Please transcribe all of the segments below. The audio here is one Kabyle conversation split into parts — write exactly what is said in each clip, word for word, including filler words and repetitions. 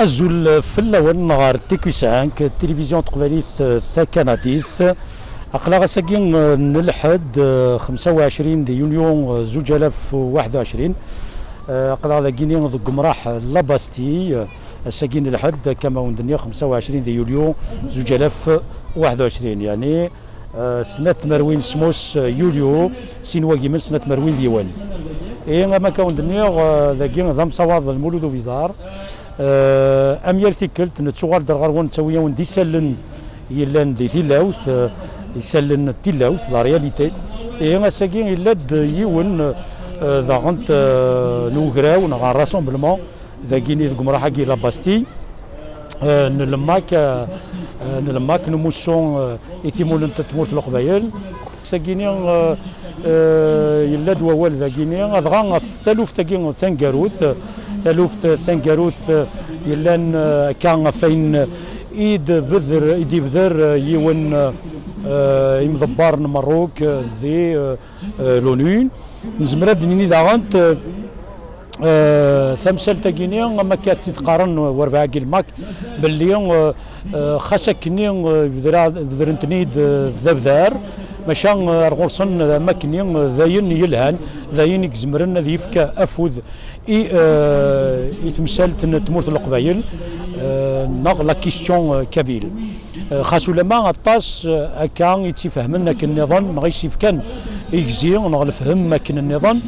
Azul fell-awen ɣer T Q cinq, tilivizyu n teqbaylit takanadit. Aql-aɣ ass-agi n lḥedd, xemsa u ɛecrin di yunyu, zuǧ alaf u waḥed u ɛecrin. Aql-aɣ dagini deg umraḥ La Bastille, ass-agi n lḥedd, akka ma wen-d-nniɣ, xemsa u ɛecrin di yulyu, zuǧ alaf u waḥed u ɛecrin, yeɛni, eh, snat tmerwin semmus, eh, yulyu, sin wagimen snat tmerwin d yiwen. Ihi, am akka wen-d-nniɣ, eh, dagi d amsawaḍ Lmulud Ubiẓar. Eh, am yal tikkelt, nettuɣal-d ɣer-wen, nettawi-awen-d isallen yellan di tilawt, eh, isallen n tilawt, la réalité. Ihi, ass-agi yella-d yiwen, eh, daɣen, eh, n ugraw neɣ un rassemblement, dagini deg umraḥ-agi La Bastille, eh, n lemmak, eh, n lemmak n umussu, eh, i timunent n tmurt n Leqbayel. Sagini, eh, eh, yella-d wawal dagini, dɣa ɣef taluft-agi taneggarut, taluft taneggarut, eh, yellan, eh, akka ɣef wayen i d-beder, i d-ibder, eh, yiwen, eh, imḍebber n Merruk, eh, di, eh, eh, l'onu. Nezmer ad d-nini daɣen, eh, Eh, tamsalt-agi-nni, am akka tt-id-qqaren werbaɛ n yilmak, belli, eh, eh, xas akkenni, eh, bedra-, bedren-ten-id, eh, d abdar, maca, eh, ar ɣur-sen, eh, am akkenni, eh, d ayen yelhan, d ayen i izemren ad yefk afud i, eh, i temsalt n tmurt n Leqbayel, eh, neɣ la question, eh, kabyle. Eh, xas ulama aṭas, eh, akka i tt-ifehmen akken nniḍen, neɣ i s-ifkan igzi, neɣ lefhem akken nniḍen,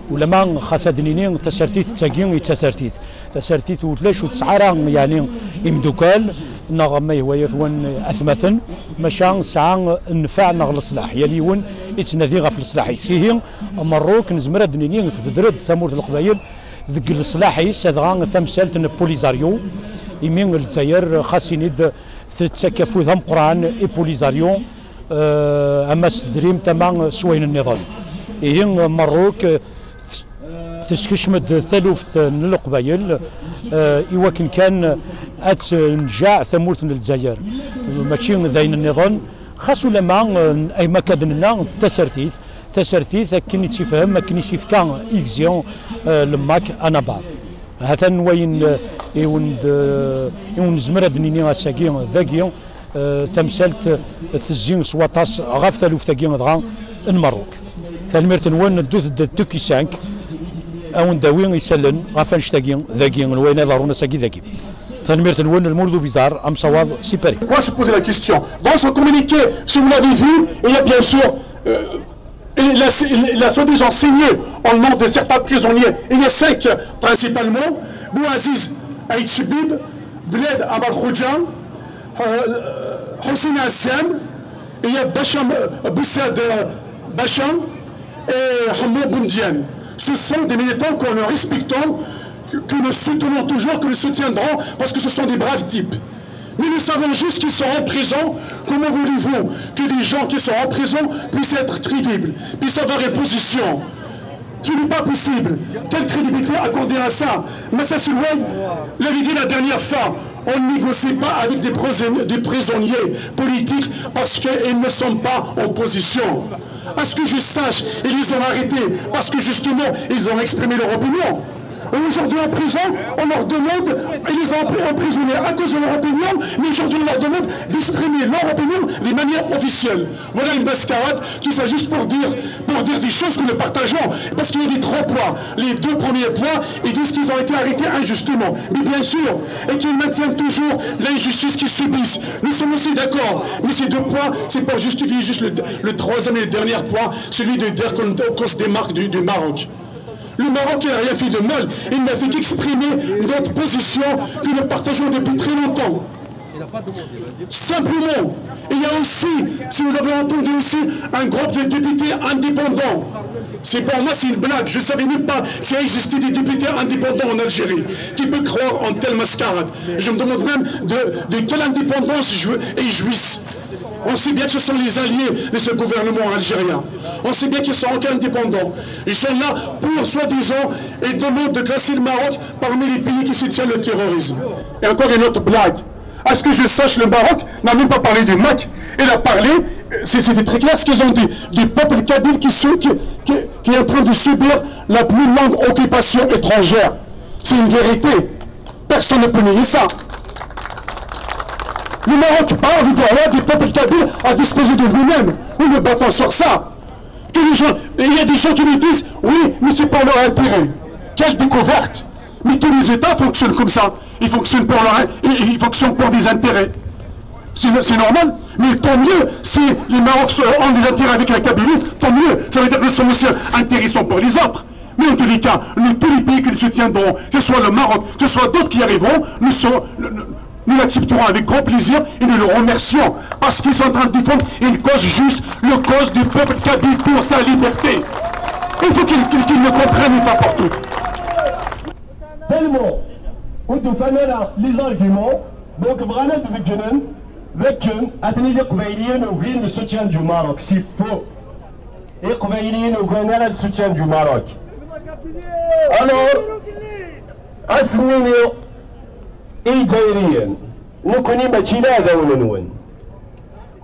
ulama xas ad d-nini tasertit d tagi i d tasertit. Tasertit ulac ur tesɛi ara, yeɛni, imdukal, neɣ ma yehwa-yawen atmaten, maca tesɛa nnfeɛ neɣ leṣlaḥ. Yal yiwen yettnadi ɣef leṣlaḥ-is. Ihi, Merruk, nezmer ad d-nini, tebder-d tamurt n Leqbayel deg leṣlaḥ-is, dɣa tamsalt n Polisario, imi Lezzayer, xas ini-d, tettak afud ameqqran i Polisario, eh, ama s tedrimt, ama s wayen nniḍen. Ihi, Merruk, eh, teskecm-d taluft n Leqbayel, eh, i wakken kan ad tenjeɛ tamurt n Lezzayer. Mačči d ayen nniḍen, xas ulama, eh, ayma akka d-nenna, d tasertit, tasertit akken i tt-ifhem, akken i s-ifka igzi, eh, lemmak anabar. Hatan wayen, eh, i wen-d, eh, i wen-nezmer ad d-nini ass-agi dagi, eh, tamsalt tezzi s waṭas ɣef taluft-agi dɣa n Merruk. Tanemmirt-nwen, ddut-d T Q cinq, a wen-d-awi isallen ɣef annect-agi dagi, n wayen iḍerrun ass-agi dagi. Tanemmirt-nwen, Lmulud Ubiẓar, amsawaḍ si Paris. Pourquoi se poser la question ? Dans son communiqué, si vous l'avez vu, il y a bien sûr, euh, il a, il a soi-disant signé en nom de certains prisonniers. Il y a cinq principalement : Bouaziz Aït Chebib, Vlad Amar Khoudja, euh, Hossein Azzam, il y a Bacham, Boussad, euh, Bacham et Hamoud Boumdiene. Ce sont des militants que nous respectons, que, que nous soutenons toujours, que nous soutiendrons, parce que ce sont des braves types. Mais nous savons juste qu'ils sont en prison. Comment voulez-vous que des gens qui sont en prison puissent être crédibles, puissent avoir une position ? Ce n'est pas possible. Quelle crédibilité accorder à ça ? Massa Soulouaï l'avait dit la dernière fois, on ne négocie pas avec des, prison- des prisonniers politiques parce qu'ils ne sont pas en position. À ce que je sache, ils les ont arrêtés parce que justement, ils ont exprimé leur opinion. Aujourd'hui en prison, on leur demande, ils les ont empri- emprisonnés à cause de leur opinion, mais aujourd'hui on leur demande d'exprimer leur opinion de manière officielle. Voilà une mascarade, tout ça juste pour dire, pour dire des choses que nous partageons. Parce qu'il y a des trois points. Les deux premiers points, ils disent qu'ils ont été arrêtés injustement. Mais bien sûr, et qu'ils maintiennent toujours l'injustice qu'ils subissent. Nous sommes aussi d'accord. Mais ces deux points, c'est pour justifier juste le, le troisième et le dernier point, celui de dire qu'on qu'on se démarque du, du Maroc. Le Maroc n'a rien fait de mal, il n'a fait qu'exprimer notre position que nous partageons depuis très longtemps. Simplement, il y a aussi, si vous avez entendu aussi, un groupe de députés indépendants. C'est pour moi, c'est une blague. Je ne savais même pas qu'il existait des députés indépendants en Algérie. Qui peut croire en telle mascarade ? Je me demande même de, de quelle indépendance ils jouissent. On sait bien que ce sont les alliés de ce gouvernement algérien. On sait bien qu'ils sont indépendants. Ils sont là pour, soi-disant, et demandent de classer le Maroc parmi les pays qui soutiennent le terrorisme. Et encore une autre blague. À ce que je sache, le Maroc n'a même pas parlé du MAK. Il a parlé, c'est- c'était très clair ce qu'ils ont dit, du peuple kabyle qui, se- qui- qui- qui est en train de subir la plus longue occupation étrangère. C'est une vérité. Personne ne peut nier ça. Le Maroc parle des droits des peuples kabyles à disposer de lui-même. Nous nous battons sur ça. Que les gens, il y a des gens qui me disent, oui, mais c'est pour leur intérêt. Quelle découverte! Mais tous les États fonctionnent comme ça. Ils fonctionnent pour leur, ils, ils fonctionnent pour des intérêts. C'est c'est normal. Mais tant mieux si les Maroc ont des intérêts avec la Kabylie, tant mieux. Ça veut dire que nous sommes aussi intéressants pour les autres. Mais en tous les cas, nous, tous les pays que nous soutiendrons, que ce soit le Maroc, que ce soit d'autres qui arriveront, nous, serons- nous, nous- nous l'accepterons avec grand plaisir et nous le remercions parce qu'ils sont en train de défendre une cause juste, le cause du peuple kabyle pour sa liberté. Il faut qu'ils qu'ils- qu'ils le comprennent une fois pour toutes. Tellement ur d-ufan ara les arguments, donc bɣan ad d-beggnen d akken atni d Iqbayliyen ugin le soutien du Maroc, c'est faux. Iqbayliyen ur ugin ara le soutien du Maroc. Alors, ad sen-nini i Izzayriyen, nekkni mačči d iɛdawen-nwen.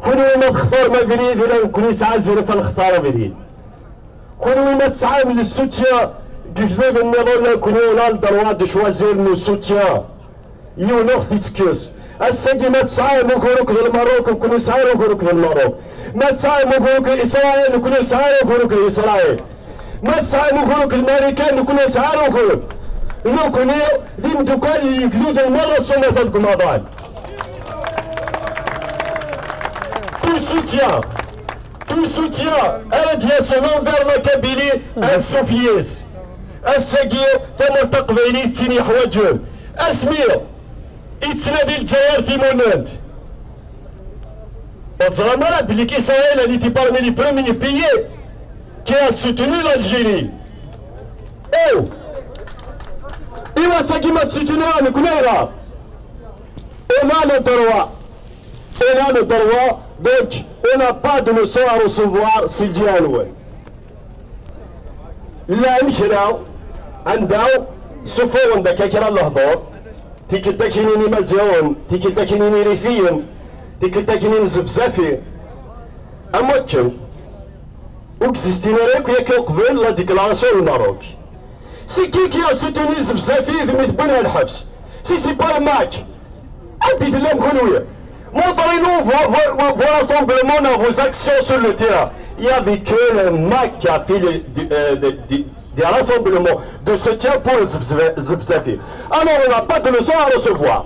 Kunwi ma textarem abrid, ula nekkni nesɛa azref ad nextar abrid. Kunwi ma tesɛam le soutien deg igduden nniḍen, nekkni on a le droit de choisir nos soutiens. Yiwen ur ɣ-t-ittekkes. Ass-agi ma tesɛam ugur akked Lmerruk, nekkni nesɛa ugur akked Lmerruk. Ma tesɛam ugur akked Isṛayil, nekkni nesɛa ugur akked Isṛayil. Ma tesɛam ugur akked Marikan, nekkni nesɛa ugur. Nekkni d imeddukal n yigduden merra s umata deg umaḍal. Tout soutien, tout soutien ara d-yasen envers la Kabylie, ad nessufeg yes. Ass-agi tamurt taqbaylit d tin yeḥwaǧen. Asmi i tettnadi Lezzayer timunent. Ur teẓram ara belli qu'Israël a été parmi les premiers pays qui a soutenu l'Algérie. Oh! Iwa ass-agi ma tsutuni ara nekkni ayɣer? On a le droit. On a le droit, donc on n'a pas de leçon à recevoir si lǧiha-nwen. Llan kra anda suffuɣen-d akka kra n lehdur, tikkelt akinin imaziɣen, tikkelt akinin irifiyen, tikkelt akinin zebzafi. Am wakken ur existin ara akk yakk uqbel la déclaration n Lmerruk. C'est qui qui a soutenu Zebzafi d mi tewwin ɣer lḥebs? Si c'est pas le MAK, anda i tellam kunwi? Montrez-nous vos, vos, vos, vos rassemblements, vos actions sur le terrain. Il y avait que le MAK qui a fait le, de- euh, de- de- des rassemblements de soutien pour Zebzafi. Alors on n'a pas de leçon à recevoir.